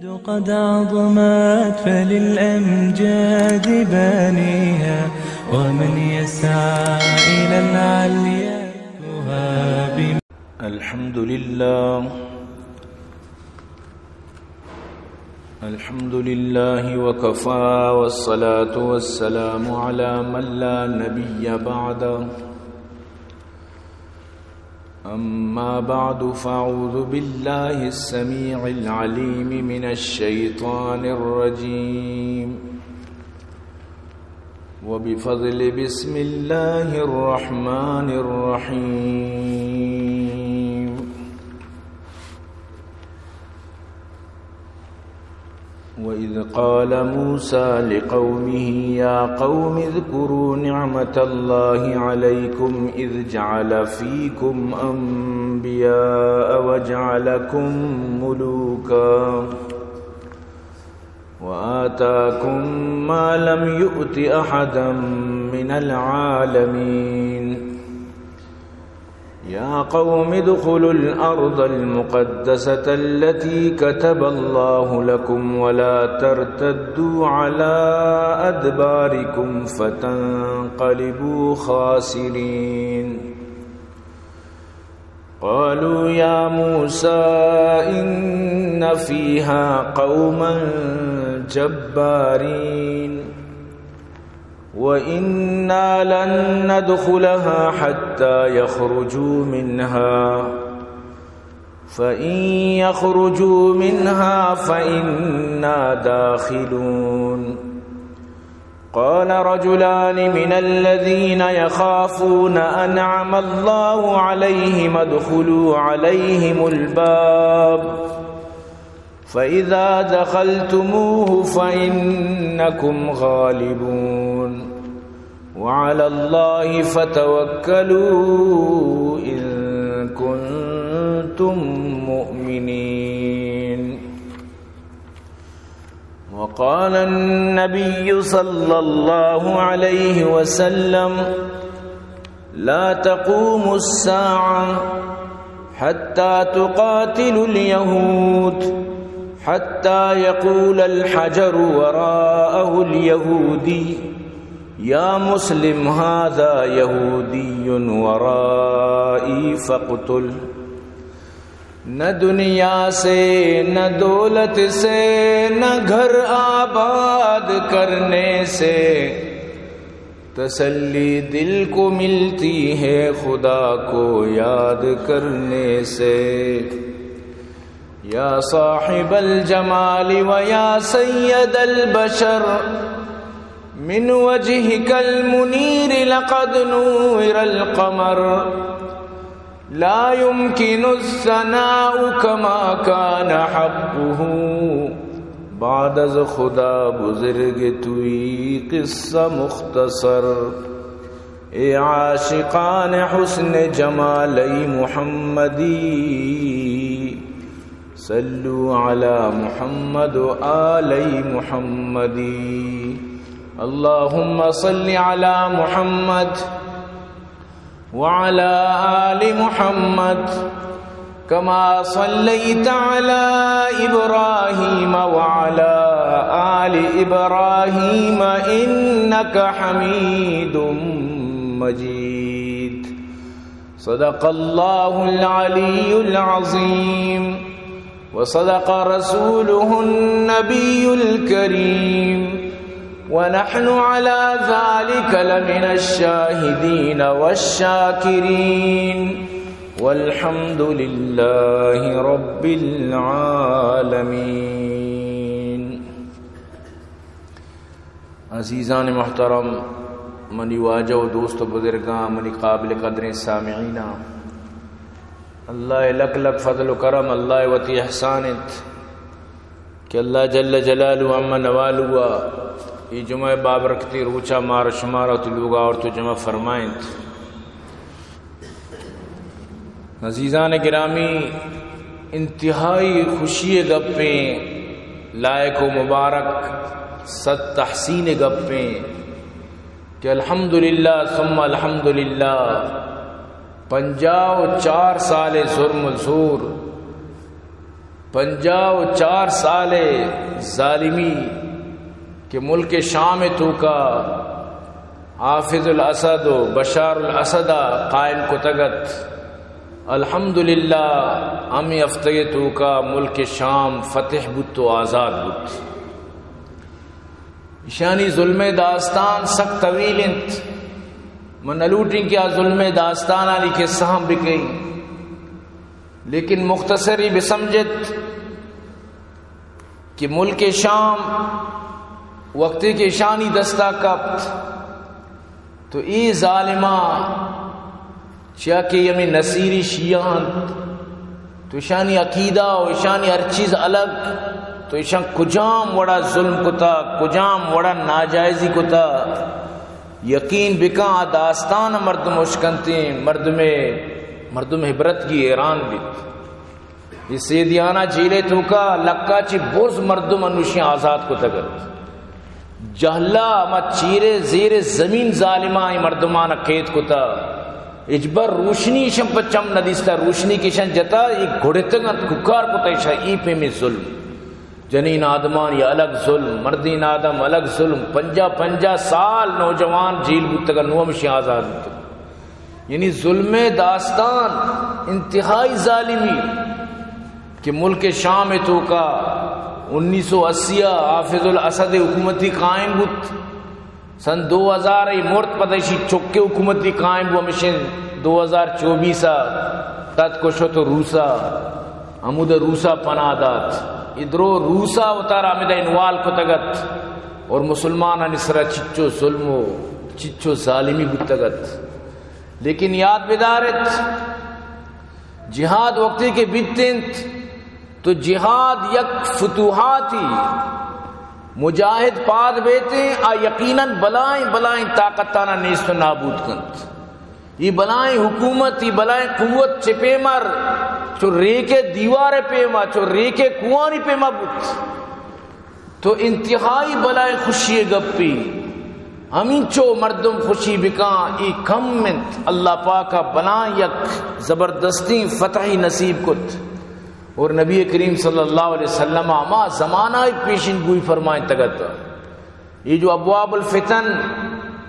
قد عظمت فللأمجاد بانيها، ومن يسعى إلى العليا يهاب. الحمد لله. الحمد لله وكفى، والصلاة والسلام على من لا نبي بعده. أما بعد، فأعوذ بالله السميع العليم من الشيطان الرجيم. وبفضل بسم الله الرحمن الرحيم. وإذ قال موسى لقومه يا قوم اذكروا نعمة الله عليكم إذ جعل فيكم أنبياء وجعلكم ملوكا وآتاكم ما لم يؤت أحدا من العالمين. يا قوم ادخلوا الأرض المقدسة التي كتب الله لكم ولا ترتدوا على أدباركم فتنقلبوا خاسرين. قالوا يا موسى إن فيها قوما جبارين وإنا لن ندخلها حتى يخرجوا منها فإن يخرجوا منها فإنا داخلون. قال رجلان من الذين يخافون أنعم الله عليهم ادخلوا عليهم الباب فإذا دخلتموه فإنكم غالبون وعلى الله فتوكلوا إن كنتم مؤمنين. وقال النبي صلى الله عليه وسلم لا تقوم الساعة حتى تقاتلوا اليهود حتى يقول الحجر وراءه اليهودي يا مسلم هذا يهودي ورائي فاقتله. نہ دنیا سے، نہ دولت سے، نہ گھر آباد کرنے سے تسلی دل کو ملتی ہے خدا کو یاد کرنے سے۔ یا صاحب الجمال و یا سید البشر، من وجهك المنير لقد نور القمر۔ لا يمكن الثناء كما كان حقه۔ بعد از خدا بزرگ توئی قصہ مختصر۔ اے عاشقان حسن جمال محمدی، صلوا على محمد و آل محمدی۔ اللهم صل على محمد وعلى آل محمد كما صليت على إبراهيم وعلى آل إبراهيم إنك حميد مجيد۔ صدق الله العلي العظيم وصدق رسوله النبي الكريم ونحن على ذلك لمن الشاهدين والشاكرين والحمد لله رب العالمين۔ عزیزان محترم، منی واجہ و دوست و بزرگاں، منی قابل قدریں سامعیناں، اللہ ءِ لک لک فضل و کرم، اللہ ءِ وتی احسان انت کہ اللہ جل جلالہ عم نوالہ ءَ اے جمعہ بابرکتی روچا مارا شمارا وتی لوگا آورت و جمع فرمائنت۔ عزیزان گرامی، انتہائی خوشی گپیں، لائق و مبارک، صد تحسین گپیں کہ الحمدللہ ثم الحمدللہ، پنجاہ و چار سال زرم و زور پنجاہ و چار سال ظالمی کہ ملک شام توکا حافظ الاسد و بشار الاسد قائم کتگت، الحمدللہ ہمیں ہفتگ توکا ملک شام فتح بوت و آزاد بوت۔ ایشانی ظلم داستان سک طویل انت، من نلوٹیں کہ آ ظلم داستانانی قصہ ہم بکیں، لیکن مختصری بسمجھت کہ ملک شام وقتی کہ ایشانی دستا کپت تو اے ظالماں چیا کہ ہمے نصیری شیعہ انت، تو ایشانی عقیدہ و ایشانی ہر چیز الگ، تو ایشاں کجام وڑا ظلم کتا، کجام وڑا ناجائزی کتا، یقین بکن آ داستان مردم اشکنتیں، مردم، مردم عبرت گی حیران بیت۔ اے سیدیانہ جیل ء توکا لکا چہ برز مردم انوشیں آزاد کتگ ات۔ جہلا ہما چیرے زیر زمین ظالماں اے مردمان قید کتا۔ ہچبر روشنی ایشاں پہ چم نہ دیستا، روشنی کہ ایشاں جتا، اے گھڑتگ انت، کوکار کتا ایشاں، اے پیمیں ظلم۔ جنین آدمانی الگ ظلم، مردین آدم الگ ظلم، پنجاہ پنجاہ سال نوجوان جیل بوتگ، نوں ہمشی آزاد بوتگ۔ یعنی ظلم داستان انتہائی ظالمی کہ ملک شام توکا انیس سو اسی ء حافظ الاسد حکومتی قائم بوت، سن دو ہزار ء مرت، پدا ایشی چکے حکومتی قائم بو، ہمشیں دو ہزار چوبیس ء تت کشت و روسا، ہمود روسا پناہ دات۔ ادرو روسا وتارا ہمدا انوال کتگت اور مسلمانانی سرا چچو ظلم و چچو ظالمی بوتگت۔ لیکن یاد بدارت، جہاد وقتی کہ بیت انت، تو جہاد یک فتوحاتی، مجاہد پاد بیت انت، آ یقیناً بلائیں بلائیں طاقتانا نیست و نابود کنت۔ یہ بلائیں حکومت، یہ بلائیں قوت چہ پیمر، چو ریکے دیوار پیما، چو ریکے کوانی پیما بوت۔ تو انتہائی بلائیں خوشی گپی، ہمینچو مردم خوشی بکاں، ای کم انت۔ اللہ پاک ء بلائیں یک زبردستیں فتحی نصیب کت اور نبی کریم صلی اللہ علیہ وسلم ہما زمانہ پیشن گوئی فرمائیں تگت۔ یہ جو ابواب الفتن،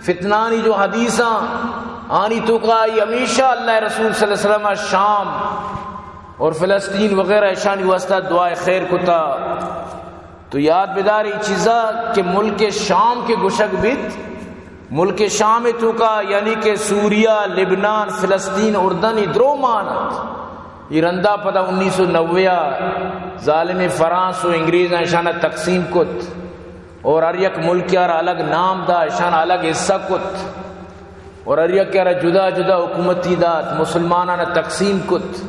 فتنانی جو حدیثاں، آنی تو کا یہ ہمیشہ اللہ رسول صلی اللہ علیہ وسلم شام اور فلسطین وغیرہ اشانی واسطہ دعائے خیر کتا۔ تو یاد بدار ای چیزا کہ ملک شام کے گشگ بیت، ملک شام توکا یعنی کہ سوریا، لبنان، فلسطین، اردن ای درو مان ات۔ ای رندا پدا انیس سو نوے آ ظالم فرانس و انگریز اشانا تقسیم کت اور ہر یک ملک آرا الگ نام دا، اشانا الگ حصہ کت۔ اور ہر یک ء را جدا جدا حکومتی دات، مسلمانان تقسیم کت،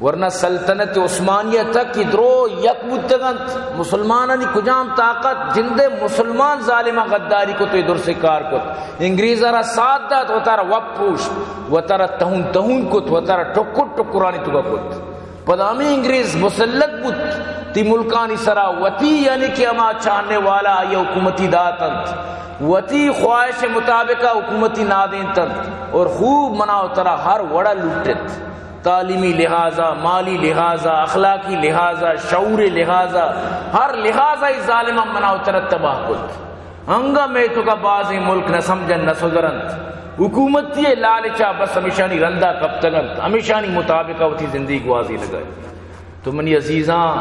ورنہ سلطنت عثمانیہ تک کہ درو یک بوتگ انت۔ مسلمانانی کجام طاقت جندے مسلمان ظالماں غداری کت و درسے کار کت۔ انگریز ء را ساتھ دات، وتارا وپ پوشت، وتارا تہون تہون کت، وتارا ٹکر ٹکرانی توکا کت۔ پدا ہمے انگریز مسلط بوت، تی ملکانی سرا وتی، یعنی کہ ہما چاہنے والا آئی حکومتی دات انت، وتی خواہش مطابق حکومتی نادینت انت اور خوب منا و ترا ہر وڑا لوٹت، تعلیمی لحاظا، مالی لحاظا، اخلاقی لحاظا، شعور لحاظا، ہر لحاظا ای ظالم منا و ترا تباہ کت۔ انگا مئے توکا بازیں ملک نہ سمجھن، نہ سدرنت۔ حکومتی لالچا بس ہمیشانی رندا کپتگنت، ہمیشانی مطابقا وتی زندگی گوازینگا انت۔ تو منی عزیزاں،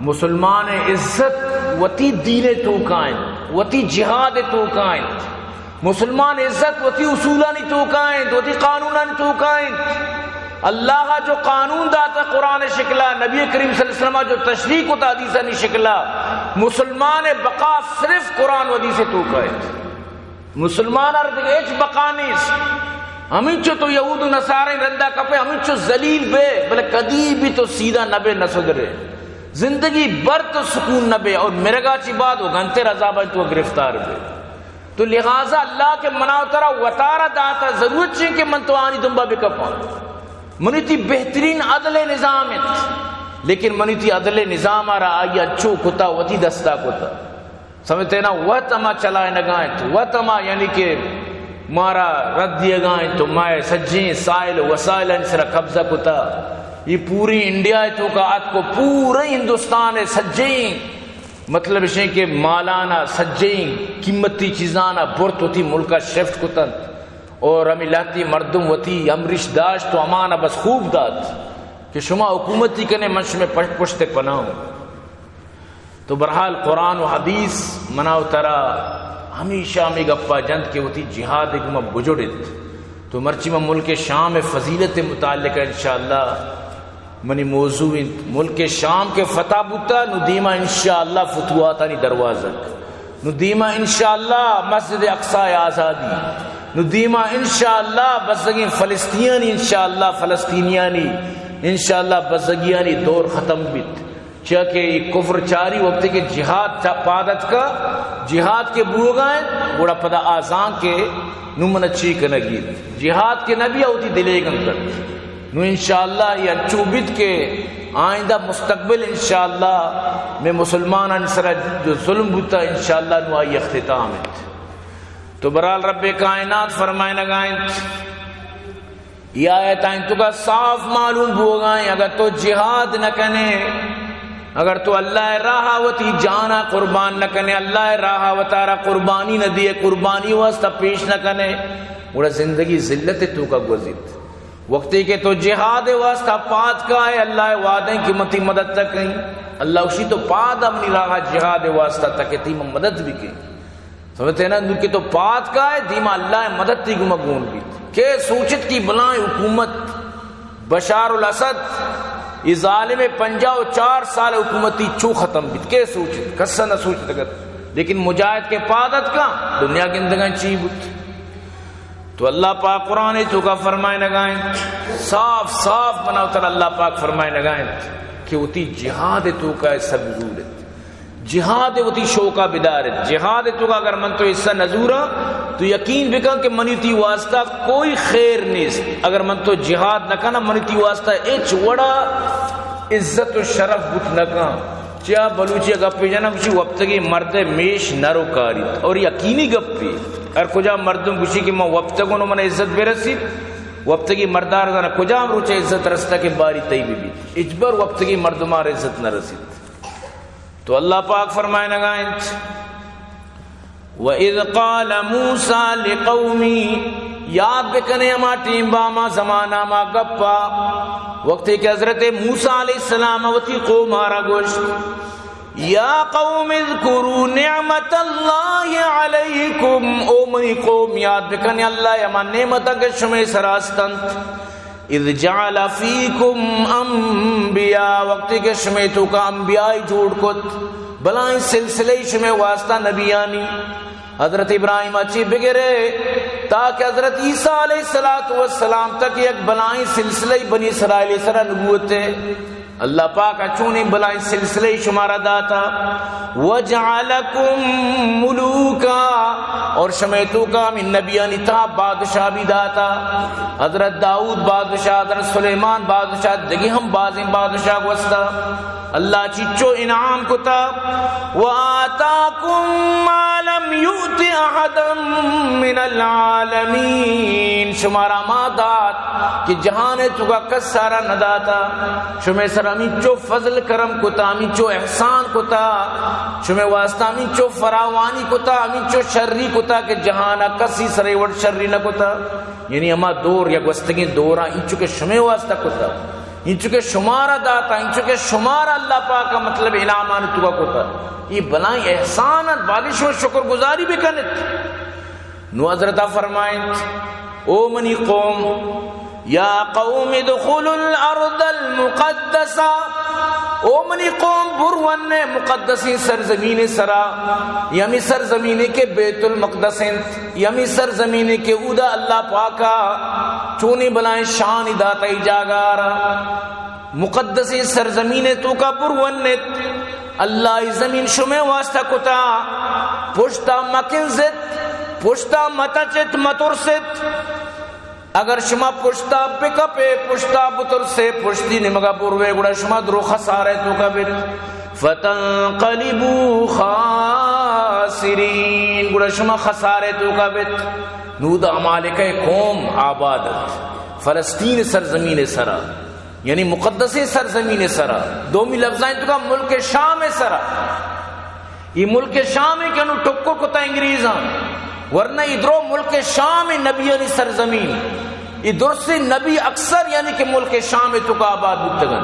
مسلمان عزت وتی دین توکا انت، وتی جہاد توکا انت۔ مسلمان عزت وتی اصولانی توکا انت، وتی قانونانی توکا انت۔ اللہ جو قانون داتا قرآن شکلا، نبی کریم صلی اللہ علیہ وسلم جو تشریح کتا حدیثانی شکلا، مسلمان بقا صرف قرآن و حدیث توکا انت۔ مسلمان ہر دگہ ہچ بقا نیست۔ ہمینچو تو یہود و نصارہ رندا کپے، ہمینچو ذلیل بے، بلے کدی بھی تو سیدھا نہ بے، نہ سدرے۔ زندگی بھر تو سکون نہ بے اور مرگا چی بعد وہ گنتر عذابا تو گرفتار بے۔ تو لہذا اللہ کہ منا و ترا وتارا داتا، ضرورت چی کہ من تو آنی دنبا بکپاں۔ منی تی بہترین عدل نظام انت، لیکن منی تی عدل نظام را آئی اچو کتا، وتی دستا کتا۔ سمجھتے نا، وت ہما چلائینگا انت، وت ہما یعنی کہ مارا رد دیگا انت، تو مئے سجیں سائل و وسائلانی سرا قبضہ کتا۔ یہ پوری انڈیا ءِ توکا اتک و پورے ہندوستان ءِ سجیں، مطلب اشیں کہ مالانا، سجیں قیمتی چیزانا برت، وتی ملکا شفٹ کتنت اور ہمیں لہتی مردم وتی امریش داشت و امانا بس خوب دات کہ شما حکومتی کنے، من شمے پشت، پشت پناہ ہوں۔ تو بہرحال قرآن و حدیث منا و ترا ہمیشہ ہمیں گپا جنت کہ وتی جہاد ءِ گوما بجڑت۔ تو مرچی من ملک شام ءِ فضیلت ءِ متعلق انشاءاللہ منی موضوع انت۔ ملک شام کہ فتح بوتا، نو دیما انشاءاللہ فتوحاتانی دروازگ، نو دیما انشاءاللہ مسجد اقصی آزادی، نو دیما انشاءاللہ بزگیں فلسطینیانی، انشاءاللہ فلسطینیانی، انشاءاللہ بزگیانی دور ختم بیت۔ چیا کہ اے کفر چاری وقتی کہ جہاد چا پاد اتکا، جہاد کہ بوگا انت، گڑا پدا آ زان کہ نو من چی کنگی انت۔ جہاد کہ نبی آ وتی دلیگن کنت۔ نو انشاءاللہ اے انچو بیت کہ آئندہ مستقبل انشاءاللہ میں مسلمانانی سرا جو ظلم بوتا، انشاءاللہ نو آئی اختتام انت۔ تو برحال رب کائنات فرمائنگا انت، اے آیتانی توکا صاف معلوم بوگا ایں، اگر تو جہاد نہ کنے، اگر تو اللہ ءِ راہ ءَ وتی جان ءَ قربان نہ کنے، اللہ ءِ راہ ءَ وتارا قربانی نہ دیے، قربانی واسطہ پیش نہ کنے، گڑا زندگی ذلت ءِ توکا گوزیت۔ وقتی کہ تو جہاد ءِ واسطہ پاد کائے، اللہ ءِ وعدہ ایں کہ من تئی مدد تک ایں۔ اللہ گوشی تو پاد آ منی راہ ءَ جہاد ءِ واسطہ تک، تئی من مدد بکیں۔ سمجھتے نا؟ نو کہ تو پاد کائے، دیما اللہ ءِ مدد تئی گوما گون بیت۔ کے سوچت کہ بلائیں حکومت بشار الاسد، اے ظالم ءِ پنجاہ و چار سال حکومتی چو ختم بیت؟ کے سوچت؟ کسا نہ سوچتگ ات۔ لیکن مجاہد کہ پاد اتکا، دنیا گندگا چی بوت۔ تو اللہ پاک قرآن ءِ توکا فرمائنگا انت، صاف صاف منا و ترا اللہ پاک فرمائنگا انت کہ وتی جہاد ءِ توکا حصہ بزورت۔ جہاد ءِ وتی شوقا بدارت۔ جہاد ءِ توکا اگر من تو حصہ نزوراں، تو یقین بکن کہ منی تئی واسطہ کوئی خیر نیست۔ اگر من تو جہاد نہ کناں، منی تئی واسطہ ہچ وڑا عزت و شرف بوت نہ کن۔ چیا بلوچی ءَ گپے جناں، گوشی وپتگیں مرد ءِ میش نر و کاریت، اور یقینی گپے۔ ہر کجام مردم گوشی کہ من وپتگوں، من عزت برسیت، وپتگیں مردار زاناں کجام روچ عزت رستہ کہ باری تئی ببیت۔ ہچبر وپتگیں مردمار عزت نہ رسیت۔ تو اللہ پاک فرمائنگا انت، وَإِذْ قَالَ مُوسَىٰ لِقَوْمِهِ، یاد بکنے ہما ٹیم با، ہما زمانہ، ہما گپا، وقتی کہ حضرت موسیٰ علیہ السلام وتی قوم آرا گوشت، يَا قَوْمِ اذْكُرُوا نِعْمَتَ اللَّهِ عَلَيْكُمْ، او منی قوم، یاد بکنے اللہ ءِ ہما نعمتاں کہ شمے سرا استنت۔ إِذْ جَعَلَ فِيكُمْ أَنْبِيَاءَ، وقتی کہ شمے توکا انبیاء جوڑ کت، بلائیں سلسلہ شمے واسطہ نبیانی، حضرت ابراہیم ءَ چی بگرے تاکہ حضرت عیسیٰ علیہ الصلوۃ والسلام تک یک بلائیں سلسلہ بنی اسرائیل سرا نبوت ءِ۔ اللہ پاک ءَ چونیں بلائیں سلسلہ شمارا داتا۔ وَجَعَلَكُمْ مُلُوكًا، اور شمے توکا ہمے نبیانی تہا بادشاہ بھی داتا۔ حضرت داؤد بادشاہ، حضرت سلیمان بادشاہ، دگہ ہم بازیں بادشاہ گوستا۔ اللہ چیچو انعام کتا۔ وَآتَاكُمْ مَا لَمْ يُؤْتِ أَحَدًا مِنَ الْعَالَمِينَ، شمارا ما دات کہ جہان ءِ توکا کس سارا نہ داتا۔ شمے سر ہمینچو فضل کرم کتا، ہمینچو احسان کتا، شمے واسطہ ہمینچو فراوانی کتا، ہمینچو شری کتا کہ جہان ءَ کسی سرے وڑ شری نہ کتا۔ یعنی ہما دور یا گوستگیں دوراں انچو کہ شمے واسطہ کتا، انچو کہ شمارا داتا، انچو کہ شمارا اللہ پاک ءَ مطلب انعامان توکا کتا، یہ بلائیں احسان انت، بالی شما شکر گزاری بکنت۔ نو حضرت فرمائنت، او منی قوم، يَا قَوْمِ ادْخُلُوا الْأَرْضَ الْمُقَدَّسَةَ، او منی قوم، برون مقدسیں سرزمین سرا، یمی سرزمین کہ بیت المقدس انت، یمی سرزمین کہ اودا اللہ پاکا چونی بلائیں شان داتا ای جاگارا۔ مقدسیں سرزمین توکا برونت۔ اللہ ای زمین شمے واسطہ کتا، پشتا مکنزت، پشتا متچت، مترست۔ اگر شما پشتا بکپے، پشتا بترسے، پشتی نیمگا بروے، گڑا شما درو خسارے توکا بیت۔ فَتَنْقَلِبُوا خَاسِرِينَ، گڑا شما خسارے توکا بیت۔ نود عمالقہ قوم آباد ات فلسطین سرزمین سرا۔ یعنی مقدسیں سرزمین سرا، دومی لفظاں تو کا ملک شام سرا۔ یہ ملک شام ہے کہ انو ٹکر کتا انگریزاں، ورنہ ادرو ملک شام نبیانی سرزمین۔ یہ درست نبی اکثر یعنی کہ ملک شام تو کا آباد بوتگن۔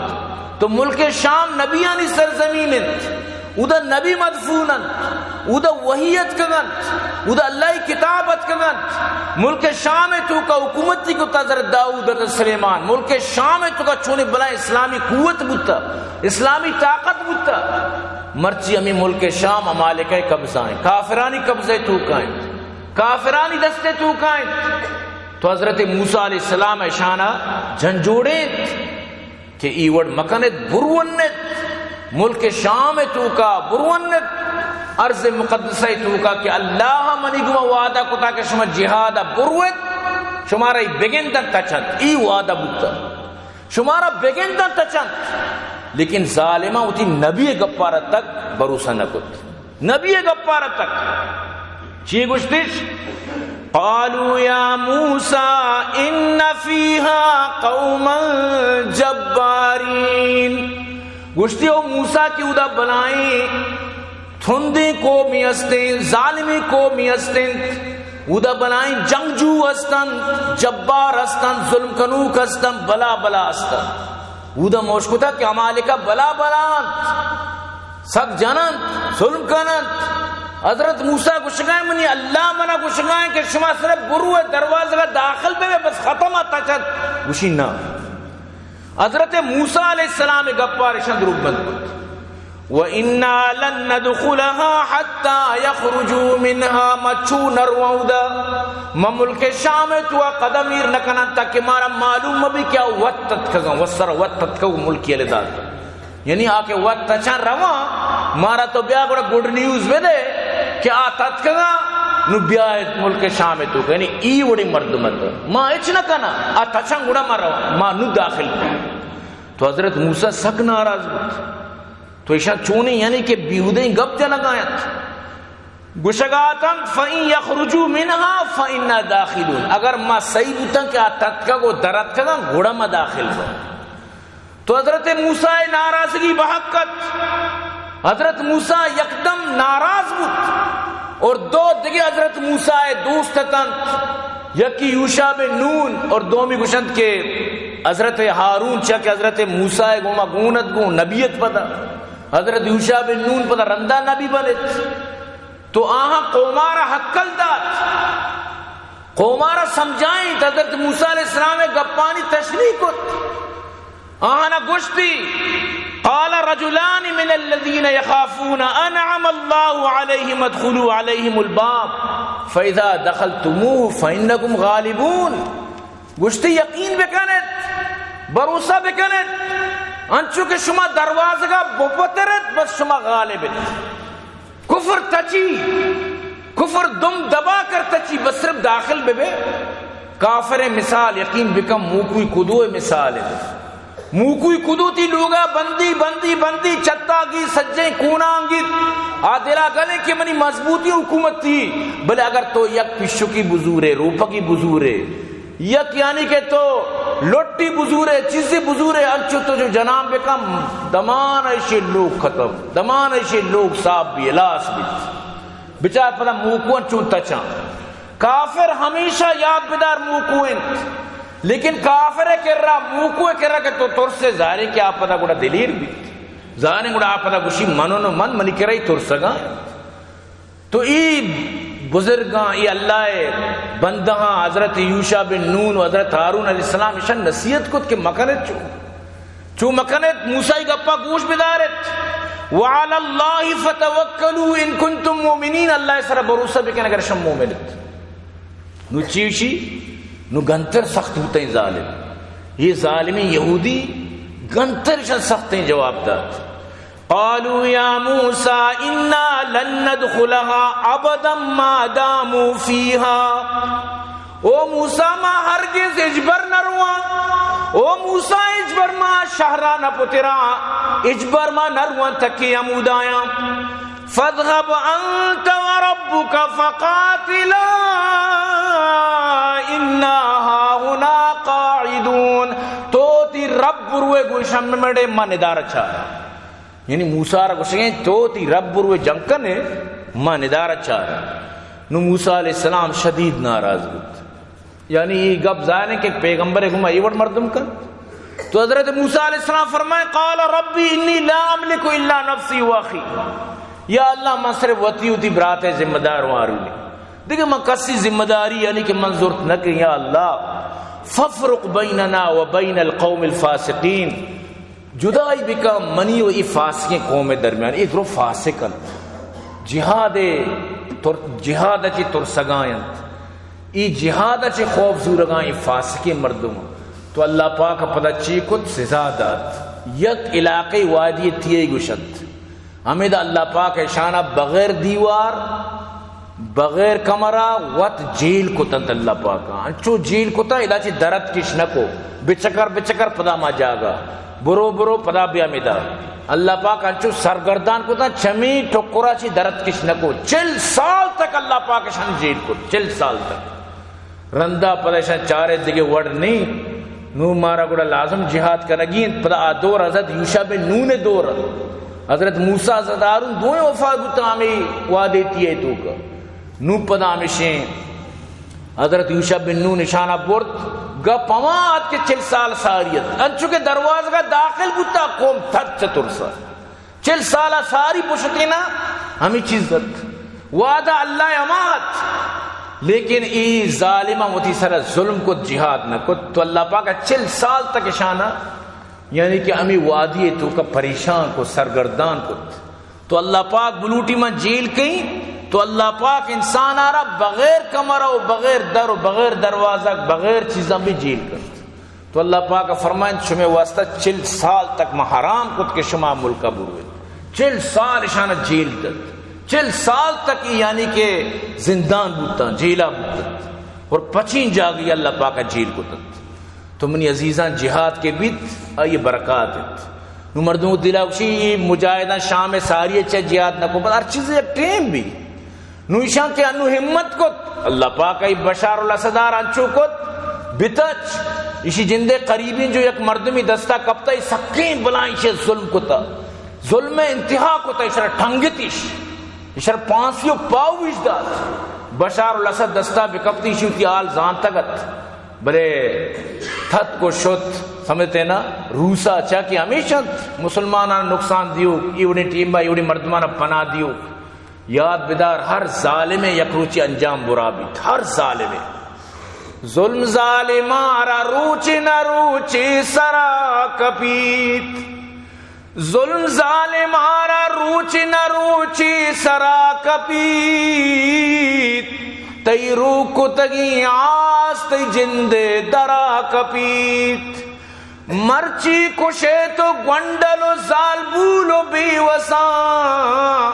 تو ملک شام نبیانی سرزمین انت۔ اودا نبی مدفون انت، اودا وحی اتکگ انت، اودا اللہ ءِ کتاب اتکگ انت۔ ملک شام ءِ توکا حکومتی کت حضرت داؤد، حضرت سلیمان۔ ملک شام ءِ توکا چونیں بلائیں اسلامی قوت بوتا، اسلامی طاقت بوتا۔ مرچی ہمیں ملک شام عمالقہ ءِ قبضہ ایں، کافرانی قبضہ ءِ توکا ایں، کافرانی دست ءِ توکا ایں۔ تو حضرت موسیٰ علیہ السلام اشانا جنجوڑینت کہ ای وڑ مکنت، برونت، ملک شام ءِ توکا برونت، ارض مقدسہ ءِ توکا کہ اللہ منی گما وعدہ کتا کہ شما جہاد ءَ بروت، شمارا ای بگندن تچنت، ای وعدہ بوتا، شمارا بگندن تچنت۔ لیکن ظالماں وتی نبی ءِ گپارا تک بھروسہ نہ کت۔ نبی ءِ گپارا تک۔ چی گوشتش؟ قالوا يا موسى إن فيها قوما جبارين۔ گوشتی، او موسیٰ، کہ اودا بلائیں تھندیں قومی ہستیں، ظالمیں قومی ہستیں، اودا بلائیں جنگجو ہستن، جبار ہستن، ظلم کنوک ہستن، بلا بلا ہستن۔ اودا موش کتا کہ عمالقہ بلا بلا انت۔ سک جننت، ظلم کننت۔ حضرت موسیٰ گوشگائیں، منی اللہ منا گوشگائیں کہ شما صرف برو ءِ دروازگا داخل بے، بس ختم ءَ تچت۔ گوشی نہ۔ حضرت موسیٰ علیہ السلام ءِ گپارا اشاں دروگ بند کت۔ وإنا لن ندخلها حتى يخرجوا منها، ما چو نرواں اودا، ما ملک شام ءِ توکا قدم ایر نکناں تاکہ مارا معلوم مبی کہ آ وت تتکگاں، وسرا وت تتکگ ملکی یلہ دات۔ یعنی آ کہ وت تچان رواں، مارا تو بیا گڑا گڈ نیوز بدے کہ آ تتکگاں، نو بیایت ملک شام ءِ توکا۔ یعنی ای وڑیں مردم ات، ما ہچ نہ کناں، آ تچان گڑا ما رواں، ما نو داخل بیں۔ تو حضرت موسیٰ سک ناراض بوت۔ تو ایشاں چونیں یعنی کہ بیہودیں گپ جنگا انت۔ گوشگا اتنت، فإن يخرجوا منها فإنا داخلون۔ اگر ما صحیح بوتاں کہ آ تتکگ و در اتکگاں، گڑا ما داخل باں۔ تو حضرت موسیٰ ءِ ناراضگی بحق ات۔ حضرت موسیٰ یکدم ناراض بوت۔ اور دو دگہ حضرت موسیٰ ءِ دوست اتنت، یکی یوشع بن نون اور دومی گوشنت کہ حضرت ہارون، چیا کہ حضرت موسیٰ ءِ گوما گون ات، گوں نبی ات پدا۔ حضرت یوشع بن نون پدا رندا نبی بنت۔ تو آہاں قومارا ہکل دات، قومارا سمجھائینت، حضرت موسیٰ علیہ السلام ءِ گپانی تشریح کت۔ آہانا گوشتی، قال رجلان من الذين يخافون أنعم الله عليهم ادخلوا عليهم الباب فإذا دخلتموه فإنكم غالبون۔ گوشتی، یقین بکنت، بھروسہ بکنت، انچو کہ شما دروازگا بپترت، بس شما غالب ات۔ کفر تچی، کفر دم دبا کر تچی، بس صرف داخل ببے۔ کافر مثال یقین بکن، موکوئی کدو مثال ہے۔ موکوئی کدو تی لوگا بندی، بندی، بندی، چتاگی سجیں کونانگی، آ دلا گلے کہ منی مضبوطی حکومت تی، بلے اگر تو یک پشکی بزورے، روپکی بزورے، یک یعنی کہ تو لٹی بزورے، چیزی بزورے، انچو تو جو جنان بکن، دمان ایشی لوگ ختم، دمان ایشی لوگ صاف بی، الاس بی۔ بچار پدا موکو انت چون تچاں۔ کافر ہمیشہ یاد بدار موکو انت، لیکن کافر کرا، موکو کرا کہ تو ترسے، ظاہر ہے کہ آ پدا گڑا دلیر بی، ظاہر ہے گڑا آ پدا گوشی منو نو من، منی کرا ہی ترسگا۔ تو ای بزرگاں، ای اللہ ءِ بندہاں، حضرت یوشع بن نون و حضرت ہارون علیہ السلام، اشان نصیحت کت کہ مکنت چو، چو مکنت، موسیٰ ءِ گپا گوش بدارت۔ وعلی اللہ فتوکلوا ان کنتم مؤمنین، اللہ ءِ سرا بھروسہ بکن اگر شما مومن ات۔ نو چی وشی؟ نو گنتر سخت بوتیں ظالم۔ یہ ظالمیں یہودی گنتر اشان سختیں جواب دات۔ قالوا يا موسى إنا لن ندخلها أبدا ما داموا فيها۔ او موسیٰ، ما ہرگز ہچبر نہ رواں۔ او موسیٰ، ہچبر ما شہرا نہ پتراں، ہچبر ما نہ رواں تکی ہمودایاں۔ فاذهب أنت وربك فقاتلا إنا هاهنا قاعدون۔ تو تی رب برو شم مڑے ما ندارہ چارا۔ یعنی موسیٰ را گوشگیں تو تی رب بروے جنگ کنے، ما ندارہ چارا۔ نو موسیٰ علیہ السلام شدید ناراض بوت۔ یعنی یہ گپ ظاہر ہے کہ پیغمبر گما یہ وڑ مردم کن۔ تو حضرت موسیٰ علیہ السلام فرمائے، قال ربی انی لا املک الا نفسی و اخی۔ یا اللہ، من صرف وتی وتی برات ذمہ دار وارونی۔ دیگہ من کسی ذمہ داری یعنی کہ من زرت نہ کہ، یا اللہ، فافرق بیننا و بین القوم الفاسقین، جدائی بکن منی و ای فاسقیں قوم درمیان۔ ای درو فاسق انت، جہاد تر-، جہاد چی ترسگاینت، ای جہاد چی خوف زورگاں، ای فاسقیں مردم۔ تو اللہ پاک پدا چی کت؟ سزا دات۔ یک علاقے وادی تیئے گوشت۔ ہمیدا اللہ پاک اشانا بغیر دیوار، بغیر کمرہ وت جیل کتنت اللہ پاکا۔ انچو جیل کتا، ادا چی درت کش نکو۔ بچکر، بچکر پدا ما جاگا۔ برو، برو، پدا بیا ہمیدا۔ اللہ پاک انچو سرگردان کتا، چمی ٹکرا چی درت کش نکو۔ چل سال تک اللہ پاک اشان جیل کت، چل سال تک۔ رندا پدا اشاں چارے دگہ وڑ نی، نو مارا گڑا لازم جہاد کنگی انت۔ پدا آ دور حضرت یوشع بن نون دور، حضرت موسیٰ، حضرت ہارون دوئیں وفات بوتا ہمیں وادی تیئے توکا۔ نو پدا ہمشیں حضرت یوشع بن نون اشانا برت، گپ ہما آت کہ چل سال ساری ات۔ انچو کہ دروازگا داخل بوتا، قوم تھت چہ ترسا۔ چل سال ساری پشتینا ہمیں چیز ات۔ وعدہ اللہ ہما ات۔ لیکن ای ظالماں وتی سر ظلم کت، جہاد نہ کت۔ تو اللہ پاک چل سال تک اشانا، یعنی کہ ہمیں وادی توکا پریشان کت، سرگردان کت۔ تو اللہ پاک بلوٹی من جیل کئیں، تو اللہ پاک انسان آرا بغیر کمرہ و بغیر در و بغیر دروازہ، بغیر چیزاں بھی جیل کرت۔ تو اللہ پاک فرمائنت، شمے واسطہ چل سال تک ما حرام کت کہ شما ملکا برویت۔ چل سال اشانا جیل دت۔ چل سال تک ای یعنی کہ زندان بوتاں، جیلا بوتاں۔ اور پچین جاگہی اللہ پاک جیل کتنت۔ تو منی عزیزاں، جہاد کہ بیت، آئی برکات انت۔ نو مردم دلا گوشی، ای مجاہداں شام ساری چہ جہاد نہ کو، بل ہر چیز یک ٹیم بی۔ نو ایشاں کہ انو ہمت کت، اللہ پاک ای بشار الاسد آر انچو کت، بتچ، ایشی جندے قریبین جو یک مردمی دستا کپتا، ای سکیں بلائیں ایشی ظلم کتا، ظلم انتہا کتا، ایشرا ٹنگتیش، ایشرا پانسی و پاویش دات۔ بشار الاسد دستا بکپتی، ایشی وتی حال زانتگت، بلے تھت کو شت، سمجھتے نا، روسا چا کہ ہمیشہ مسلمانان نقصان دیو، ایوڑی ٹیم با ایوڑی مردمان پناہ دیو۔ یاد بدار، ہر ظالمے یک روچے انجام برا بیت، ہر ظالمے۔ ظلم ظالمارا روچے نہ روچے سرا کپیت۔ ظلم ظالمارا روچے نہ روچے سرا کپیت۔ تئی روک کتگیں آس تئی جندے درا کپیت۔ مرچی کشے تو گونڈل و زالبول و بیوساں،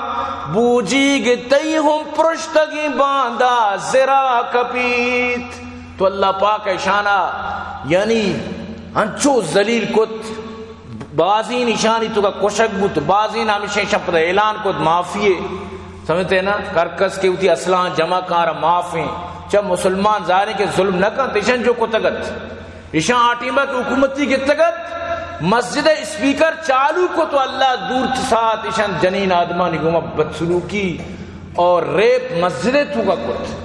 بوجیگ تئی ہم پرشتگیں باندا زرا کپیت۔ تو اللہ پاک اشانا یعنی انچو ذلیل کت، بازین اشانی توکا کشگ بوت، بازین ہمیشہ اشان پدا اعلان کت معافی ہے۔ سمجھتے نا؟ ہر کس کہ وتی اسلحہ جمع کارا معاف ہیں۔ چہ مسلمان ظاہر ہے کہ ظلم نہ کنت، اشان جو کتگت۔ ایشاں آ ٹیما کہ حکومتی گتگ ات، مسجد ء اسپیکر چالو کت و اللہ دور چہ ساعت ایشاں جنین آدمانی گوما بدسلوکی اور ریپ مسجد ء توکا کت۔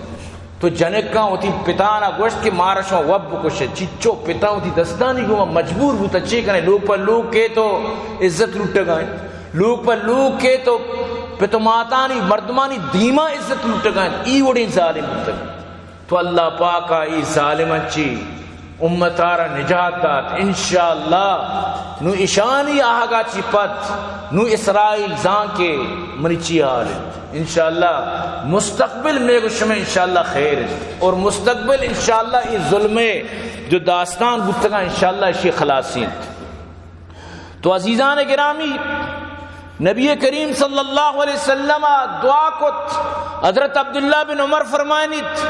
تو جنکاں وتی پتانا گوشت کہ مارا شما وت بکشے، چچو پتاں وتی دستانی گوما مجبور بوتا، چے کنے؟ لوگ پہ لوگ کیت و عزت لٹگا انت، لوگ پہ لوگ کیت و پت و ماتانی مردمانی دیما عزت لٹگا انت، ای وڑیں ظالم بوتگ۔ تو اللہ پاک ء اے ظالماں چی امت ء را نجات دات۔ انشاءاللہ نوں اشانی آہگا چی پد نوں اسرائیل زان کہ منی چی حال انت۔ انشاءاللہ مستقبل میں گو شمے انشاءاللہ خیر انت اور مستقبل انشاءاللہ اے ظلم ء جو داستان بوتگاں انشاءاللہ اشی خلاصی انت۔ تو عزیزان گرامی، نبی کریم صلی اللہ علیہ وسلم ء دعا کت۔ حضرت عبداللہ بن عمر فرمائنیت،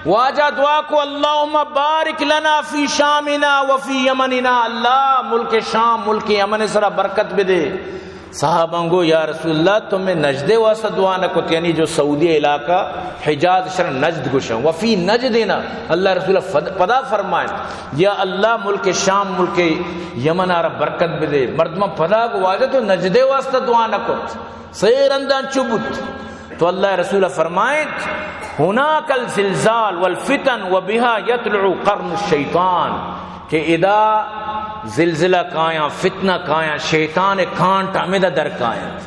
واجہ دعا کو، اللہم بارک لنا فی شامنا و فی یمننا، اللہ ملک شام، ملک یمن سرا برکت بدے۔ صحاباں گو، یا رسول اللہ، تو مئے نجدے واسطہ دعا نہ کت؟ یعنی جو سعودی علاقہ حجاز شر نجد گوشن، وفی نجدنا، اللہ رسول فد-، پدا فرمائیں، یا اللہ ملک شام، ملک یمن آرا برکت بدے۔ مردماں پدا گو، واجہ تو نجدے واسطہ دعا نہ کت؟ سیر اندان چو بوت؟ تو اللہ رسول فرمائیں، هناك الزلزال والفتن وبها يطلع قرن الشيطان، کہ ادا زلزلہ کایاں، فتنہ کایاں، شیطان کانٹ ہمدا در کاینت۔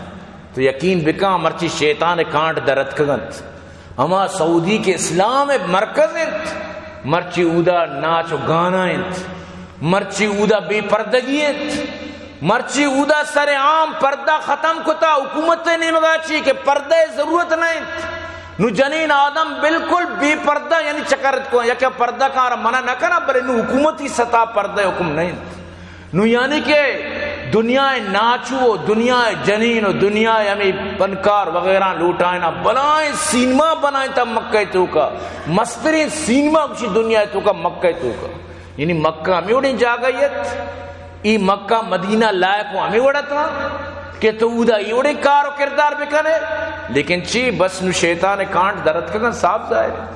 تو یقین بکن، مرچی شیطان کانٹ در اتکگ انت۔ ہما سعودی کہ اسلام مرکز انت، مرچی اودا ناچ و گانا انت، مرچی اودا بے پردگی انت، مرچی اودا سر عام پردہ ختم کتا، حکومت نیمگا چی کہ پردہ ضرورت نہ انت۔ نو جنین آدم بالکل بے پردہ، یعنی چکرت کو، یا کہ پردہ کار منع نہ کنا، بلے نو حکومتی سطح پردہ حکم نہ انت۔ نو یعنی کہ دنیا ناچو و دنیا جنین و دنیا ہمیں پنکار وغیرہ لوٹائنا بلائیں سینما بنائیں تا مکہ توکا، مستریں سینما کچی دنیا توکا، مکہ توکا۔ یعنی مکہ ہمیں وڑیں جاگہ یت، ای مکہ مدینہ لائق و ہمیں وڑتا کہ تو اودا ای وڑیں کار و کردار بکنے، لیکن چی بس نو شیطان کانٹ درت کگن صاف ظاہر ہے۔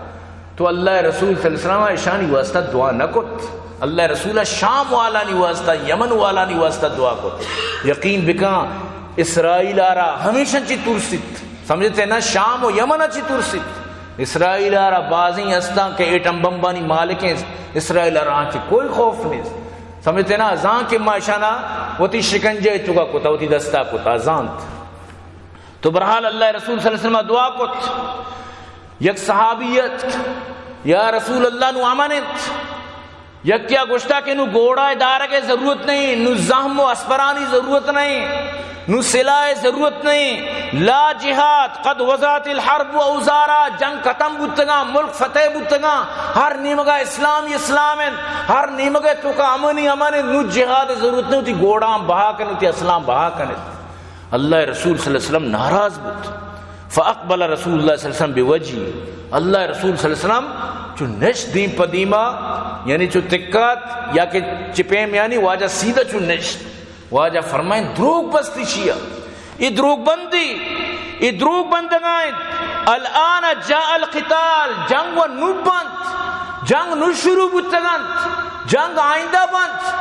تو اللہ رسول صلی اللہ علیہ وسلم اشانی واسطہ دعا نہ کت۔ اللہ رسول شام والانی واسطہ، یمن والانی واسطہ دعا کت۔ یقین بکن، اسرائیل آرا ہمیشہ چی ترسیت۔ سمجھتے نا، شام و یمن چی ترسیت۔ اسرائیل آرا بازیں ہستاں کہ ایٹم بمبانی مالک ہیں، اسرائیل آرا آنچی کوئی خوف نہیں۔ سمجھتے نا، زان کہ ما اشانا وتی شکنجہ توکا کتا، وتی دستا کتا، زانت۔ تو بہرحال اللہ رسول صلی اللہ علیہ وسلم دعا کت۔ یک صحابیت، یا رسول اللہ، نو امن انت۔ یکیا گوشتا کہ نو گوڑا دارگ ضرورت نہیں، نو زہم و اسپرانی ضرورت نہیں، نو سلاح ضرورت نہیں۔ لا جہاد، قد وضعت الحرب اوزارا، جنگ ختم بوتگاں، ملک فتح بوتگاں، ہر نیمگا اسلام ہی اسلام انت، ہر نیمگا توکا امن ہی امن انت، نو جہاد ضرورت نہیں، وتی گوڑاں بہا کن، وتی اسلام بہا کن۔ اللہ رسول صلی اللہ علیہ وسلم ناراض بوت۔ فاقبل رسول اللہ صلی اللہ علیہ وسلم بوجهه۔ اللہ رسول صلی اللہ علیہ وسلم چو نشت دیم پہ دیما، یعنی چو تکات یا کہ چپیم، یعنی واجہ سیدھا چو نشت۔ واجہ فرمائیں، دروگ بست اشیا۔ ای دروگ بندی، ای دروگ بندگائیں۔ الآن جاء القتال، جنگ و نوبند۔ جنگ نو شروع بوتگنت، جنگ آئندہ بنت۔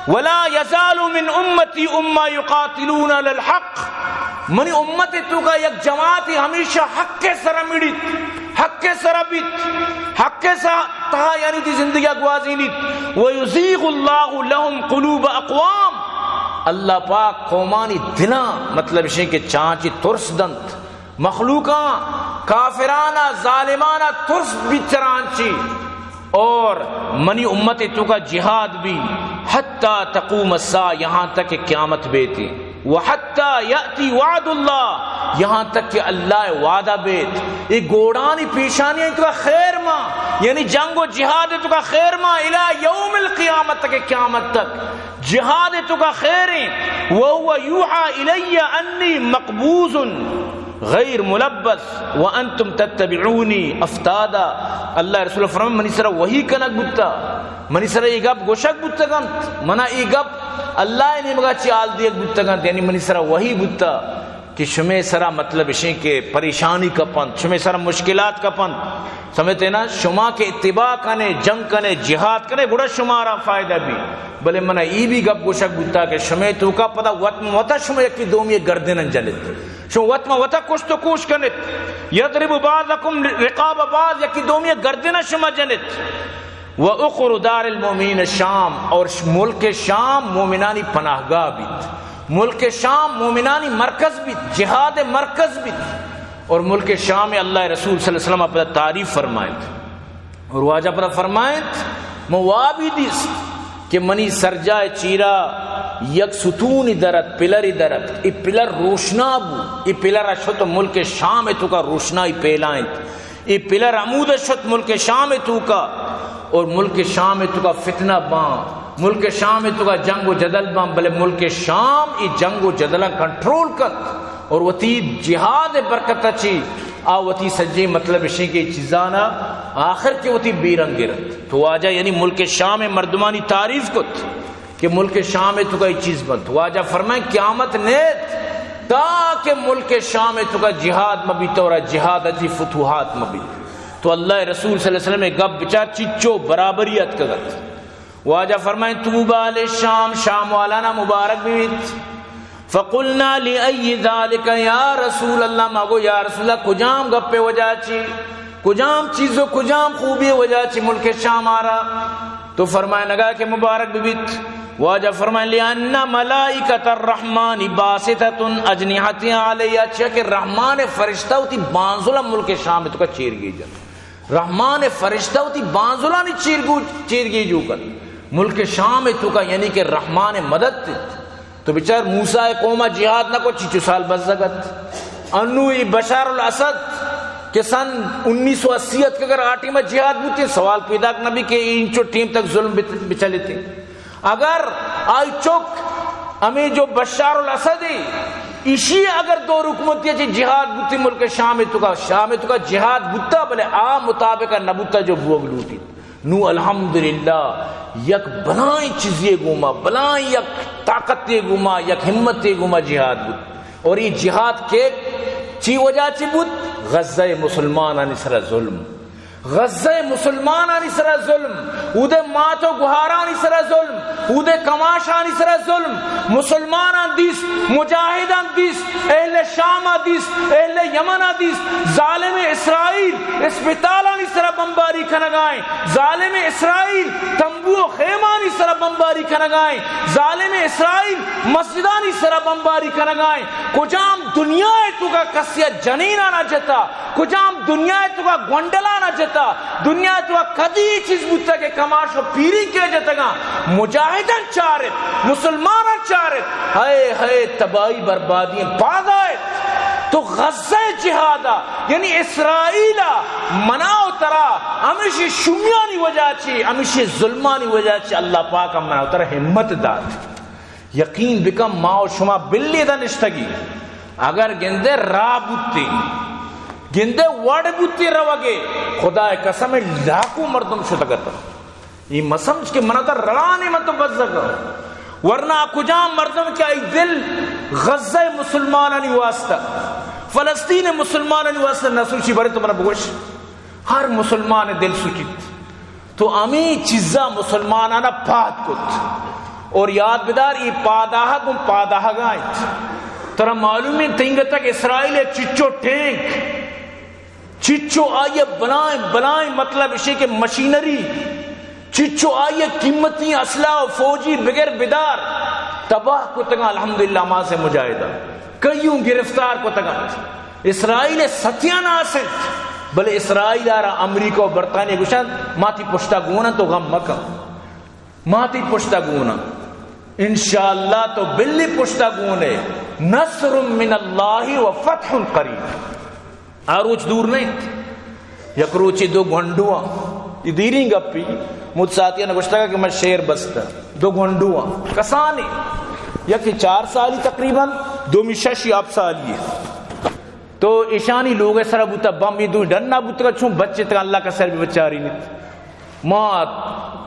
ولا یزال من امتی امہ یقاتلون علی الحق، منی امت توکا یک جماعتی ہمیشہ حق سرا مڑیت، حق سرا بیت، حق سا تہا یعنی دی زندگی گوازینیت۔ ویزیغ اللہ لهم قلوب اقوام، اللہ پاک قومانی دلاں، مطلب شے کہ چانچی ترس دنت۔ مخلوقاں، کافرانا، ظالمانا ترس بیت چرانچی۔ اور منی امت توکا جہاد بی، حتی تقوم الساعہ، یہاں تک کہ قیامت بیتی، و حتی یأتی وعد اللہ، یہاں تک کہ اللہ وعدہ بیت۔ اے گوڑانی پیشانی توکا خیر ما، یعنی جنگ و جہاد توکا خیر ما، الی یوم القیامت، تک قیامت تک۔ جہاد توکا خیریں۔ وهو یوحی الی انی مقبوض غیر ملبث وانتم تتبعونی افتادا۔ اللہ رسول فرمان، منی سرا وحی کنگ بوتا، منی سرا یہ گپ گوشگ بوتگنت، منا یہ گپ اللہ نیمگا چی حال دیگ بوتگنت، یعنی منی سرا وحی بوتا۔ کہ شمے سرا مطلب اشیں کہ پریشانی کپنت، شمے سرا مشکلات کپنت، سمجھتے نا؟ شما کہ اتباع کنے، جنگ کنے، جہاد کنے، گڑا شمارا فائدہ بی۔ بلے منا ای بھی گپ گوشگ بوتا کہ شمے توکا پدا وت وتا شما یکی دومی گردن جنت، شما وت ما وتا کشت و کوش کنت۔ یضرب بعضکم رقاب بعض، یکی دومی گردن شما جنت۔ و اخر دار المؤمنین شام، اور ش-، ملک شام مومنانی پناہگاہ بیت، ملک شام مومنانی مرکز بیت، جہاد مرکز بیت۔ اور ملک شام اللہ رسول صلی اللہ علیہ وسلم پدا تعریف فرمائنت۔ اور واجہ پدا فرمائنت، من وابی دیست کہ منی سرجاہ چیرا یک ستونی درت، پلری درت، ای پلر روشنا بو، ای پلر شت ملک شام توکا روشنائی پیلائنت۔ اے پلر ہمود شت ملک شام توکا، اور ملک شام توکا فتنہ باں، ملک شام توکا جنگ و جدل باں، بلے ملک شام اے جنگ و جدلاں کنٹرول کنت اور وتی جہاد برکت چی آ وتی سجیں مطلب اشیں کہ چیزانا آخر کے وتی بیرنگ گرت۔ تو واجہ یعنی ملک شام مردمانی تعریف کت کہ ملک شام توکا اے چیز بنت۔ واجہ فرمائیں، قیامت نیت تاکہ ملک شام توکا جہاد مہ بیت اور جہاد ء تئی فتوحات مہ بیت۔ تو اللہ رسول صلی اللہ علیہ وسلم گپ بچار، چچو برابری اتکگ ات۔ واجہ فرمائیں، طوبی للشام، شام والانا مبارک بیت۔ فقلنا لأی ذلک یا رسول اللہ، ما گو یا رسول اللہ، کجام گپ وجہ چی، کجام چیز و کجام خوبی وجہ چی ملک شام آرا؟ تو فرمائے نگا کہ مبارک بیت۔ واجہ فرمائے، لأن ملائکۃ الرحمن باسطۃ اجنحتہا علیہا، چیا کہ رحمان فرشتہ وتی بانزلا ملک شام توکا چیرگیج انت۔ رحمان فرشتہ وتی بانزلانی چیرگو-، چیرگیجوک انت۔ ملک شام توکا یعنی کہ رحمان مدد انت۔ تو بچار موسیٰ قوما جہاد نہ کو، چیچو سال بزگ ات۔ انو ای بشار الاسد کہ سن انیس سو اسی ات کہ اگر آ ٹیم جہاد بوتے، سوال پیدا نہ بی کہ انچو ٹیم تک ظلم بت-، بچلتے۔ اگر آئی چک ہمیں جو بشار الاسد ہے، ایشی اگر دور حکومتی چی جہاد بوتی ملک شام توکا، شام توکا جہاد بوتا، بلے آ مطابق نہ بوتا جو بوگ لوٹی۔ نو الحمدللہ یک بلائیں چیزے گوما، بلائیں یک طاقتے گوما، یک ہمتے گوما جہاد بوت۔ اور یہ جہاد کے چی وجہ چی بوت؟ غزہ مسلمانانی سرا ظلم۔ غزہ مسلمانانی سرا ظلم، اودے مات و گہارانی سرا ظلم، اودے کماشانی سرا ظلم۔ مسلمانان دیست، مجاہدان دیست، اہل شام دیست، اہل یمن دیست۔ ظالم اسرائیل اسپتالانی سرا بمباری کنگائیں، ظالم اسرائیل تمبو و خیمانی سرا بمباری کنگائیں، ظالم اسرائیل مسجدانی سرا بمباری کنگائیں۔ کجام دنیا توکا کسیا جنینانا جتا؟ کجام دنیا توکا گونڈلانا جتا؟ دنیا توکا کدی چیز بوتا کہ کماش و پیری کے جتگا؟ مجاہدان چارت، مسلمانان چارت۔ ہائے ہائے، تباہی بربادی پادائے۔ تو غزہ جہادا، یعنی اسرائیلا، منا و ترا ہمیشی شمیانی وجہ چی، ہمیشی ظلمانی وجہ چی اللہ پاک منا و ترا ہمت دات۔ یقین بکن، ما و شما بلی دا نشتگی۔ اگر گندے راہ بوتی، گندے وڑ بوتی روگے، خدا قسم لاکھوں مردم شتگت۔ یہ مسمجھ کہ منا تا رڑانے من تو بزگ۔ ورنہ کجام مردم کہ آئی دل غزہ مسلمانانی واسطہ، فلسطین مسلمانانی واسطہ نہ سوچی، برے تو منا بگوش۔ ہر مسلمان دل سوچیت۔ تو ہمیں چیزا مسلمانانا پاد کت۔ اور یاد بدار، یہ پاداہ گوں پاداہگا انت۔ ترا معلوم انت، تنگ تک اسرائیل چچو ٹینک، چچو آئی بلائیں، بلائیں مطلب اشی کہ مشینری، چچو آئی قیمتی اسلحہ و فوجی بگر بدار تباہ کتگاں۔ الحمدللہ ما سے مجاہدہ کئیوں گرفتار کتگاں۔ اسرائیل ستیان آسنت، بلے اسرائیل آرا امریکہ و برطانیہ گوشنت، ما تی پشتا گون انت، تو غم مکن، ما تی پشتا گون انت۔ انشاءاللہ تو بلی پشتا گون ئے۔ نصر من اللہ و فتح قریب۔ آ روچ دور نہ انت۔ یک روچے دو گونڈواں، یہ دیریں گپی، مود ساتیاں گوشتگا کہ من شعر بستہ، دو گونڈواں کسانی، یکی چار سالی تقریباً، دومی شش یا ہپت سالی۔ تو ایشانی لوگ سرا بوتا بم، یہ دو ڈنا بوتگا، چون بچتگا، اللہ کا سر بھی بچاری نیت۔ مات،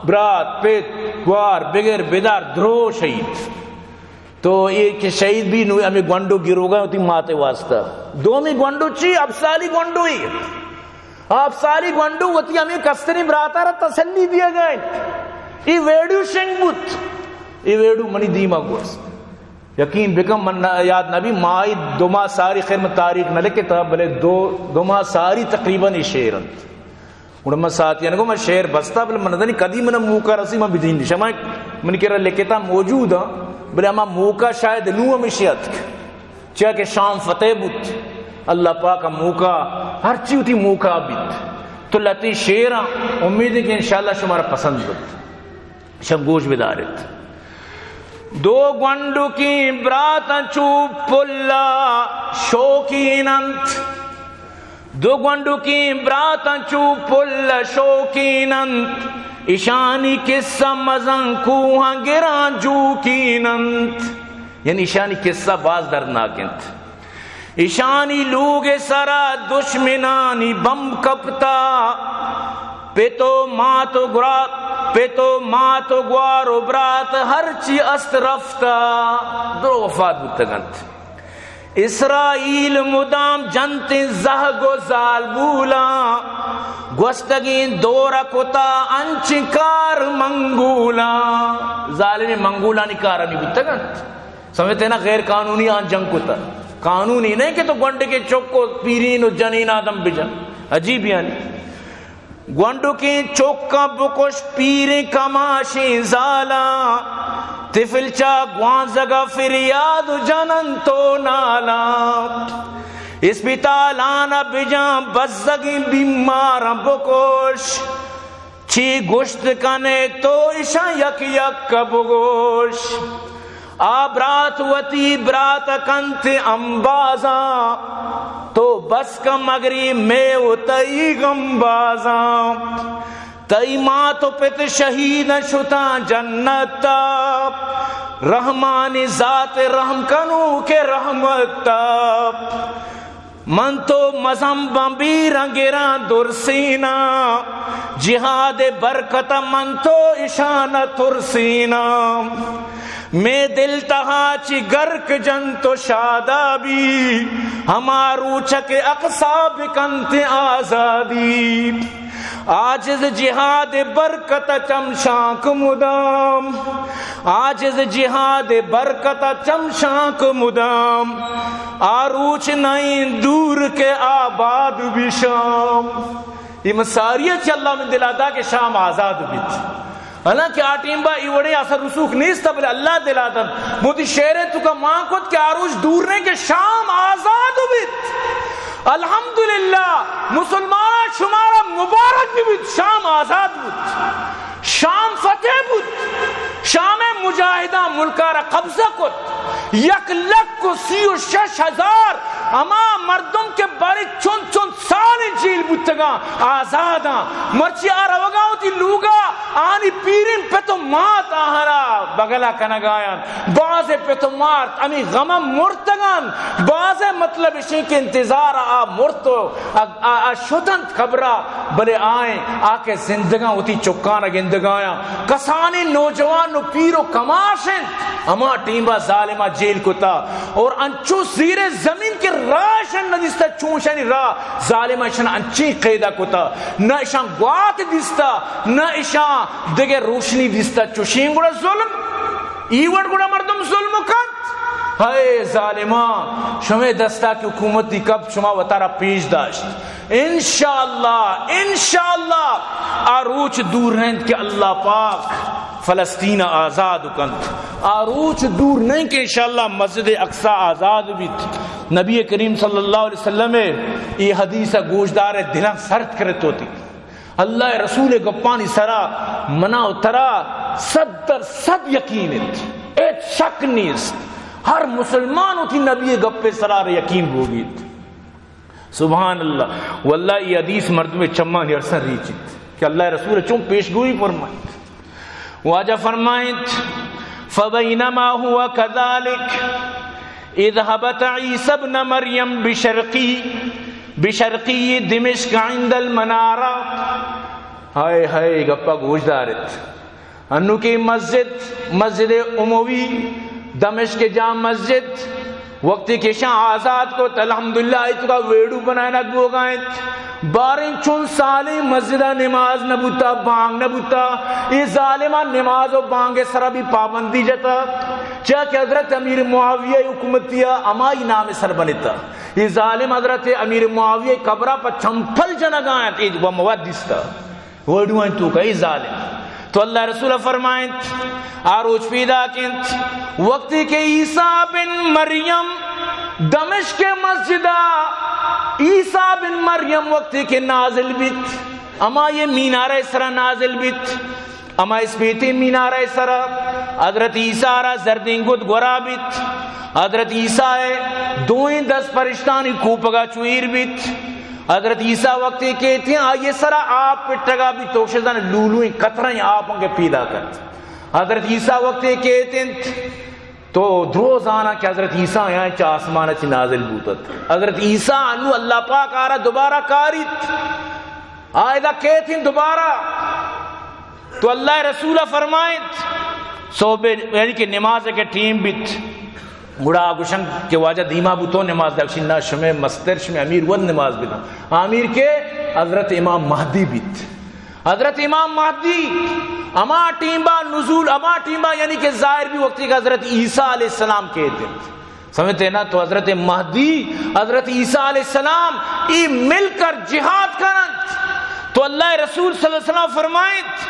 برات، پت، گوار، بگر بدار، درو شہید۔ تو اے کہ شہید بی، نو ہمیں گونڈو گروگا وتی ماتے واسطہ۔ دومی گونڈو چی؟ ہپت سالی گونڈو ہی۔ ہپت سالی گونڈو وتی ہمیں کستریں براتا را تسلی دیگا انت۔ اے ویڈیو شنگ بوت۔ اے ویڈیو منی دیما گوست۔ یقین بکن، من نہ، یاد نبی، ماہی دو ماہ ساری، خیر من تاریخ نہ لکھتا، بلے دو، دو ماہ ساری تقریباً اے شعر انت۔ گڑا من ساتیان گو من شعر بستا، بلے من ندانی کدی من موقع رسی من بدین۔ شما من کرا لکھتا موجود ہاں، بلے ہما موقع شاید نو ہمیشی اتک۔ چیا کہ شام فتح بوت، اللہ پاک موقع، ہر چی وتی موقع بیت۔ تو لتی شعر ہاں، امید ہے کہ انشاءاللہ شمارا پسند بوت۔ شب گوش بدارت۔ دو گونڈکیں براتاں چو پل ء شوکین انت۔ دو گونڈکیں براتاں چو پل ء شوکین انت۔ اشانی قصہ مزن کوہاں گراں جوکین انت۔ یعنی اشانی قصہ باز دردناک انت۔ اشانی لوگ سرا دشمنانی بمب کپتا۔ پت و مات و گرات، پت و مات و گوار و برات ہرچی است رفتا۔ درو وفات بوتگنت۔ اسرائیل مدام جنتیں زہگ و زالبولاں، گوستگیں دور کتا انچیں کار منگولاں۔ ظالمیں منگولانی کار ہمے بوتگ انت۔ سمجھتے نا، غیر قانونی آن جنگ کتا۔ قانونی نہیں کہ تو گونڈکیں چک و پیرین و جنین آدم بجن۔ عجیب یعنی۔ گونڈکیں چکاں بکش، پیریں کماشیں زالاں، طفل چا گوانزگا فریاد جننت و نالاں۔ اسپتالان بجاں بزگیں بیماراں بکش، چی گوشت کنے تو اشاں یک یک بگوش۔ آ برات وتی برات کنت امبازاں، تو بس کن مگری مے و تئی گمبازاں۔ تئی مات و پت شہیداں شتاں جنت ءَ، رحمانی ذات رحم کنوک رحمت ءَ۔ من تو مزن باں بیراں گراں درسیناں، جہاد برکت ءَ من تو اشان ءَ ترسیناں۔ مے دل تہا چی گرک جنت و شادابی، ہما روچ کہ اقصی بکنت آزادی۔ عاجز جہاد برکت چمشانک مدام، عاجز جہاد برکت چمشانک مدام۔ آ روچ نئیں دور کہ آباد بی شام۔ اے من ساری چہ اللہ من دلا دا کہ شام آزاد بیت۔ حالانکہ آ ٹیم با اے وڑیں اثر رسوخ نیست، بلے اللہ دلا دنت۔ موتی شعر تو کا مان کت کہ آ روچ دور نئیں کہ شام آزاد بیت۔ الحمدللہ، مسلمان شمارا مبارک بہ بیت، شام آزاد بوت، شام فتح بوت، شام مجاہداں ملکارا قبضہ کت، یک لکھ و سی و شش ہزار ہما مردم کہ باریں چنت چنت سال جیل بوتگاں آزاداں، مرچی آ روگاں وتی لوگا، آنی پیریں پت و مات آہرا بگلا کنگایاں۔ باز پت و مات ہمے غم ءَ مرتگاں، باز مطلب اشیں کہ انتظار ءَ آ مرت و آ، آ، آ شتنت قبرا، بلے آئیں آ کہ زندگاں وتی چکان ءَ گندگایاں۔ کسانیں نوجوان و پیر و کماش انت، ہما ٹیمبا ظالما جیل کتا اور انچو زیر زمین کہ راہ اشان ندیستا، چونشانی راہ ظالما اشان انچیں قیدا کتا، نہ اشان گوات دیستا، نہ اشان دگہ روشنی دیستا۔ چوشیں گڑا ظلم، ای وڑ گڑا مردم ظلم کنت۔ ہائے ظالماں، شمے دستا کہ حکومتی کپ شما وتارا پیش داشت۔ انشاءاللہ، انشاءاللہ آ روچ دور نہ انت کہ اللہ پاک فلسطین آزاد کنت۔ آ روچ دور نہ انت کہ انشاءاللہ مسجد اقصی آزاد بیت۔ نبی کریم صلی اللہ علیہ وسلم اے حدیث گوشدار دلاں سرد کرت ہوتی۔ اللہ ءِ رسول ءِ گپانی سرا منا و ترا صد در صد یقین انت، ہچ شک نیست۔ ہر مسلمان وتی نبی ءِ گپ ءِ سرا یقین بوگیت۔ سبحان اللہ۔ واللہ اے حدیث مردم ءِ چمانی ارساں ریچیت کہ اللہ ءِ رسول چون پیشگوئی فرمائیت۔ واجہ فرمائیت، فبینما هو كذلك إذ هبط عيسى ابن مريم بشرقي، بشرقي دمشق عند المنارة۔ ہائے ہائے، گپا گوش دارت۔ انو کہ مسجد، مسجد اموی، دمشق جام مسجد، وقتی کہ اشاں آزاد کت، الحمدللہ، ای توکا ویڈیو بنائینگ بوگا انت۔ باریں چون سالیں مسجدا نماز نہ بوتا، بانگ نہ بوتا۔ اے ظالماں نماز و بانگ سرا بھی پابندی جتا۔ چیا کہ حضرت امیر معاویہ حکومتیا ہمائی نام سر بنتا۔ اے ظالم حضرت امیر معاویہ قبرا پہ چمپل جنگا انت، اے و مواد دیستا۔ ویڈیوانی توکا اے ظالم۔ تو اللہ رسول فرمائنت، آ روچ پیداک انت، وقتی کہ عیسیٰ بن مریم دمشق مسجدا، عیسیٰ بن مریم وقتی کہ نازل بیت، ہما یہ مینارہ سرا نازل بیت، ہما اسپیتیں مینارہ سرا حضرت عیسیٰ را زردیں گد گورا بیت، حضرت عیسیٰ دوئیں دست پرشتانی کوپگا چو ایر بیت۔ حضرت عیسیٰ وقتی کیت انت، آئی سرا آپ پٹگا بیت، تو شزن لولویں قطریں آپ انگے پیدا کنت۔ حضرت عیسیٰ وقتی کیت انت، تو درو زانا کہ حضرت عیسیٰ یہاں چہ آسمان چہ نازل بوتت۔ حضرت عیسیٰ انو اللہ پاک آرا دوبارہ کاریت۔ آئدہ کیت انت دوبارہ۔ تو اللہ رسول فرمائنت، صحب، یعنی کہ نماز کے ٹیم بیت۔ گڑا آ گوشن کہ واجہ دیما بو تو نماز دے، گوشی نہ، شمے مستر، شمے امیر وت نماز بدن۔ آ امیر کہ حضرت امام مہدی بیت۔ حضرت امام مہدی ہما ٹیمبا نزول، ہما ٹیمبا یعنی کہ ظاہر بی وقتی کہ حضرت عیسیٰ علیہ السلام کیت انت۔ سمجھتے نا؟ تو حضرت مہدی، حضرت عیسیٰ علیہ السلام ای مل کر جہاد کننت۔ تو اللہ رسول صلی اللہ علیہ وسلم فرمائنت،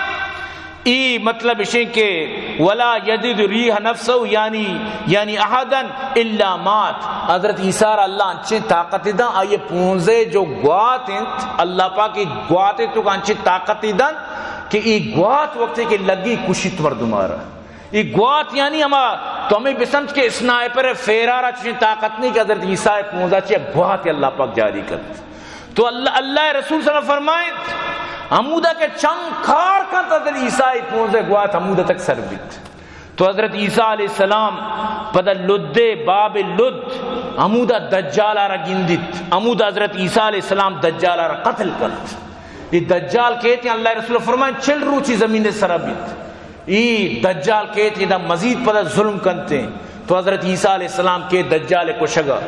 ای مطلب اشیں کہ ولا یجد ریح نفسہ، یعنی، یعنی احدا الا مات۔ حضرت عیسیٰ را اللہ انچیں طاقت داں، آئی پونزے جو گوات انت، اللہ پاک ای گوات تو انچیں طاقت دنت کہ ای گوات وقتی کہ لگی کشیت مردمارا۔ ای گوات یعنی ہما تو ہمیں بسمجھ کہ اسنائپر فیرارا چشیں طاقت نہیں کہ حضرت عیسیٰ پونزا چہ گوات اللہ پاک جاری کرت۔ تو اللہ، اللہ رسول صلی اللہ علیہ وسلم فرمائنت، ہمودا کہ چنگ کار کنت حضرت عیسیٰ پونزے گوات ہمودا تک سر بیت۔ تو حضرت عیسیٰ علیہ السلام پدا لد، باب لد، ہمودا دجال آرا گندیت، ہمودا حضرت عیسیٰ علیہ السلام دجال آرا قتل کنت۔ یہ دجال کہتے ہیں، اللہ رسول فرمائیں، چل روچی زمین سر بیت۔ ای دجال کیت ادا مزید پدا ظلم کنتے۔ تو حضرت عیسیٰ علیہ السلام کے دجال کشگا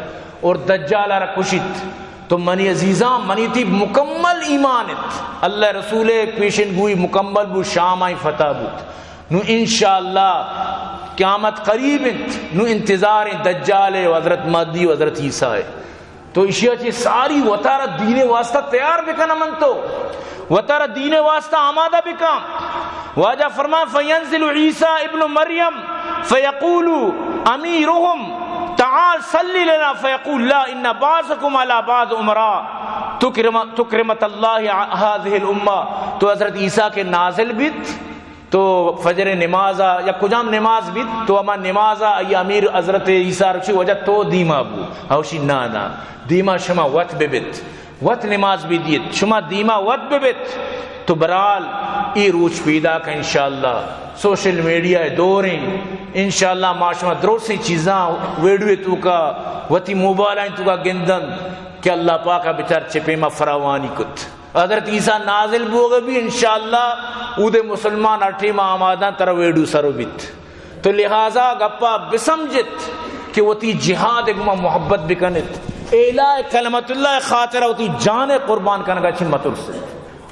اور دجال را کشیت۔ تو منی عزیزاں، منی تی مکمل ایمان انت۔ اللہ رسول پیشن گوئی مکمل بو، شام آئی فتح بوت۔ نو انشاءاللہ قیامت قریب انت۔ نو انتظار انت دجال و حضرت مہدی و حضرت عیسیٰ۔ تو اشیا چہ ساری وتارا دین واسطہ تیار بکن، من تو وتارا دین واسطہ آمادہ بکن۔ واجہ فرمان، فینزل عیسی ابن مریم فیقول امیرهم تعال صلی لنا فیقول لا ان بعضکم علی بعض امراء تکرم-، تکرمت اللہ هذه الامہ۔ تو حضرت عیسی کے نازل بیت، تو فجر نماز ء یا کجام نماز بیت، تو ہما نماز ء ای امیر حضرت عیسی رچی وجہ تو دیما بو۔ اوشی نا نا، دیما شما وت ببت، وت نماز بدیت، شما دیما وت ببت۔ تو برال ای روچ پیدا کہ انشاءاللہ سوشل میڈیا دوریں، انشاءاللہ ما شما درسیں چیزاں ویڈیو توکا وتی موبائلانی توکا گندن کہ اللہ پاک بچار چپے ما فراوانی کت۔ حضرت عیسی نازل بوگ بی انشاءاللہ اود مسلمان ہر ٹیم آماداں ترا ویڈو سرو بیت۔ تو لہذا گپا بسمجھت کہ وتی جہاد گما محبت بکنت، اعلاء کلمت اللہ خاطر وتی جان قربان کنگا چی مترست۔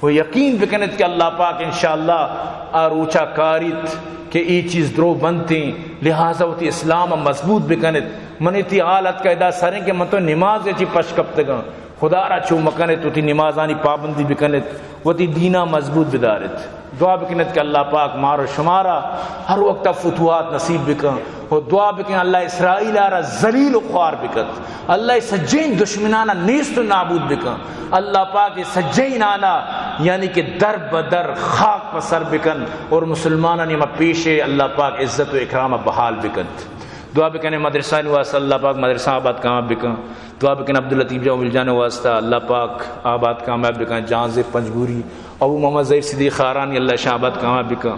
و یقین بکنت کہ اللہ پاک انشاءاللہ آ روچا کاریت کہ ای چیز درو بنتیں، لہذا وتی اسلام مضبوط بکنت۔ منی تی حالت کا ادا سریں کہ من تو نماز چی پش کپتگاں۔ خدا را چو مکنت، وتی نمازانی پابندی بکنت، وتی دینا مضبوط بدارت۔ دعا بکنت کہ اللہ پاک مار و شمارا ہر وقت فتوحات نصیب بکن۔ و دعا بکن اللہ اسرائیل را ذلیل و خوار بکت۔ اللہ سجین دشمنانا نیست و نابود بکن۔ اللہ پاک سجین آنا یعنی کہ در بدر خاک پر سر بکن اور مسلمانانی ہما پیش اللہ پاک عزت و اکرام بحال بکنت۔ دعا بکنیں مدرسانی واسطہ اللہ پاک مدرسہ آباد کامیاب بکن۔ دعا بکن عبداللطیف جان، ویل جان واسطہ اللہ پاک آباد کامیاب بکن۔ جہانزیب پنجگوری، ابو محمد ظہیر صدیق خارانی اللہ شان آباد کامیاب بکن۔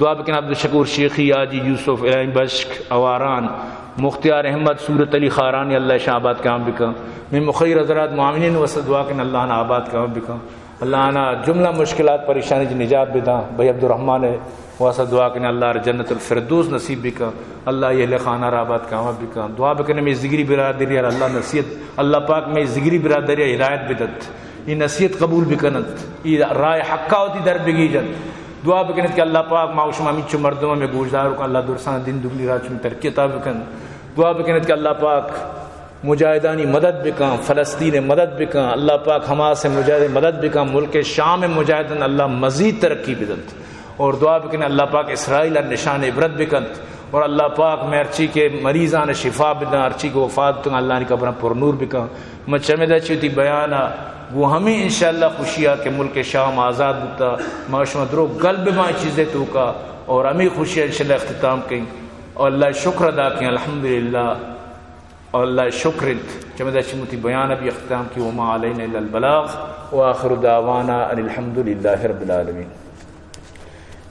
دعا بکن عبدالشکور شیخی، حاجی یوسف، الہی بشک اواران، مختیار احمد، صورت علی خارانی اللہ شان آباد کامیاب بکن۔ من مخیر حضرات معاونین واسطہ دعا کن اللہ آنا آباد کامیاب بکن۔ اللہ آنا جملہ مشکلات پریشانی چہ نجات بداں۔ بھائی عبدالرحمن واسطہ دعا کن، اللہ را جنت الفردوس نصیب بکن، اللہ اہل خانہ را آباد کامیاب بکن۔ دعا بکن مئے ذگری برادری را اللہ نصیحت، اللہ پاک مئے ذگری برادری را ہدایت بدت، ای نصیحت قبول بکنت، ای راہ حقا وتی در بگیجنت۔ دعا بکنت کہ اللہ پاک ما و شما ہمینچو مردم ہمیں گوشدار کن، اللہ درسان دین دگنی راہ چون ترقی عطا بکن۔ دعا بکنت کہ اللہ پاک مجاہدانی مدد بکن، فلسطین مدد بکن، اللہ پاک حماس مجاہدین مدد بکن، ملک شام مجاہدین اللہ مزید ترقی بدنت۔ اور دعا بکن اللہ پاک اسرائیل نشان عبرت بکنت، اور اللہ پاک میں ہرچی کے مریضان شفا بدن، ہرچی کے وفات تن اللہ نی قبران پر نور بکن۔ میں چمدا چی وتی بیانا گو ہمیں انشاءاللہ خوشیا کہ ملک شام آزاد بوتا، ما شما درو گل بباں چیزے توکا، اور ہمیں خوشیا انشاءاللہ اختتام کیں۔ اور اللہ شکر ادا کیں، الحمدللہ۔ اور اللہ شکر انت۔ چمدا چی وتی بیان ابھی اختتام کی، وما علینا الا البلاغ، وآخر دعوانا ان الحمد للہ رب العالمین۔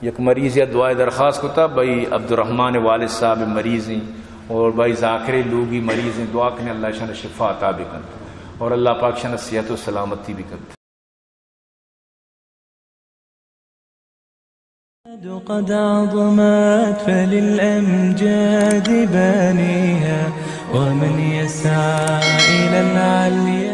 یک مریض یا دعائے درخواست کتا، بھائی عبدالرحمن والد صاحب مریض ہیں اور بھائی ذاکر لوگی مریض ہیں، دعا کنے اللہ شان شفا عطا بکن اور اللہ پاک شان صحت و سلامتی بکن۔ قد عظمت فللأمجاد بانيها. ومن يسعى إلى العلي